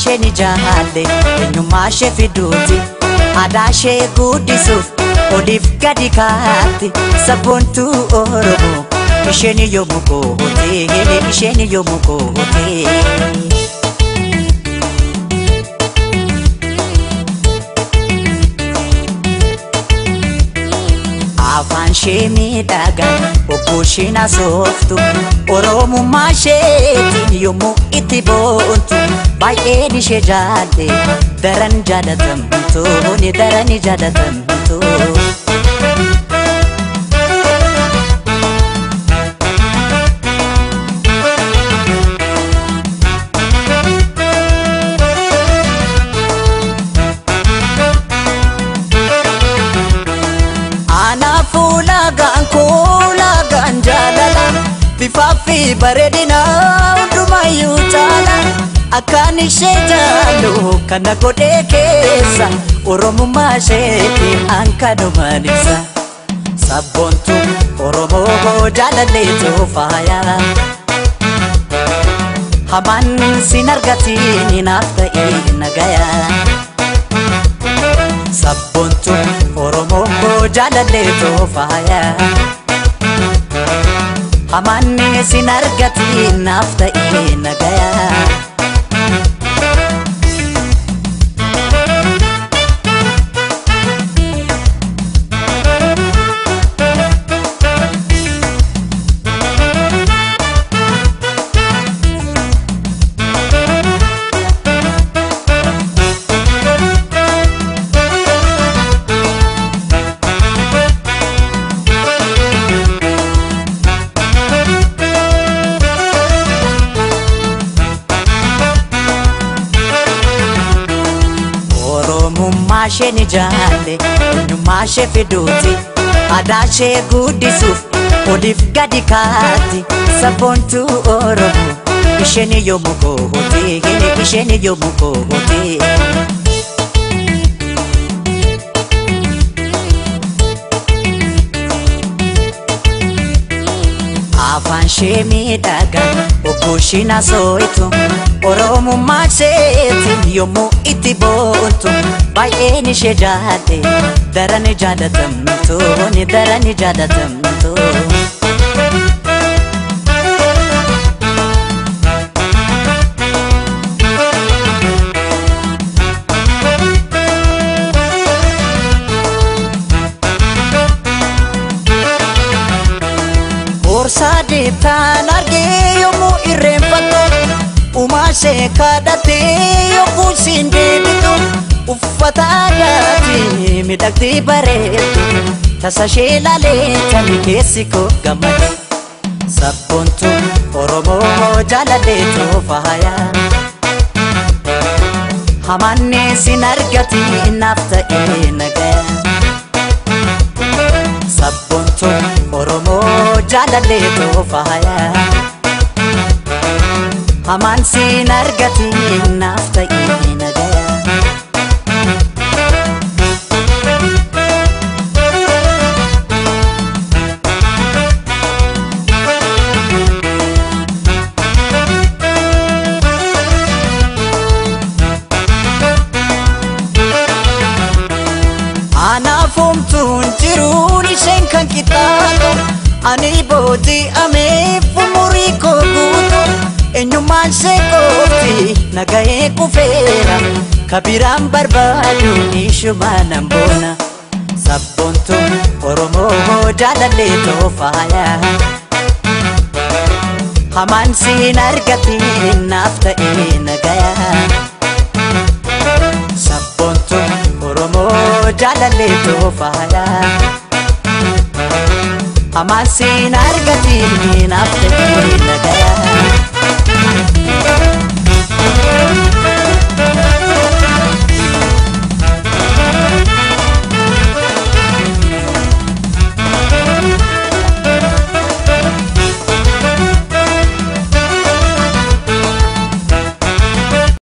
ishee ni jaalle eenyummaa ishee fiduuti aadaa ishee guddisuuf oliif gadi kaatti sabboontuu Oromoo isheen yoomuu goote isheen yoomuu goote. Afaan ishee miidhagaa obboo isheen asooftu Oromummaa isheetiin yommuu itti boontu baay'een ishee jaalle daran jaalatamtu ni daran jaalatamtu. Ulagaan jaalala bifaa fi bareedina hundumayyuu caala akkaan ishee jaallu kana godhee keessa Oromummaa isheeti an kanumaan ibsa. Sabboontuu Oromoo jaalalleetu faaya hamaan sin argatiin naaf ta'ee nagaya. Sabboontuu Oromoo jaalalleetu faaya hamaan sin argatiin naaf ta'ee nagaya. Oromummaa ishee ni jaalle eenyummaa ishee fiduuti aadaa ishee guddisuuf oliif gadi kaatti sabboontuu Oromoo isheen yoomuu goote isheen yoomuu goote. Afaan ishee miidhagaa obboo isheen asooytu Oromummaa isheetiin yommuu itti boontu baay'een ishee jaalle daran jaalatamtu ni daran jaalatamtu. Gorsa deebtaan argee yommuu irreenfattu uumaa ishee kadhattee yommuu isiin deebitu uffata aadaatiin miidhagdee bareeddu tasa ishee ilaaleetani keessi koo gammade. Sabboontuu Oromoo jaalalleetu faaya hamaan sin argatiin naaf ta'ee nagaya. Sabboontuu Oromoo jaalalleetu faaya hamaan sin argatiin naaf ta'ee nagaya. Anaaf homtuun jiruun isheen kan qixxaatu ani booji'ameef umurii koo guutu eenyummaan ishee qofti nagahee kufeera kabiraan barbaadu ishuma nan boona. Sabboontuu Oromoo jaalalleetu faaya hamaan sin argatiin naaf ta'ee nagaya. Sabboontuu Oromoo jaalalleetu faaya hamaan sin argatiin naaf ta'ee nagaya.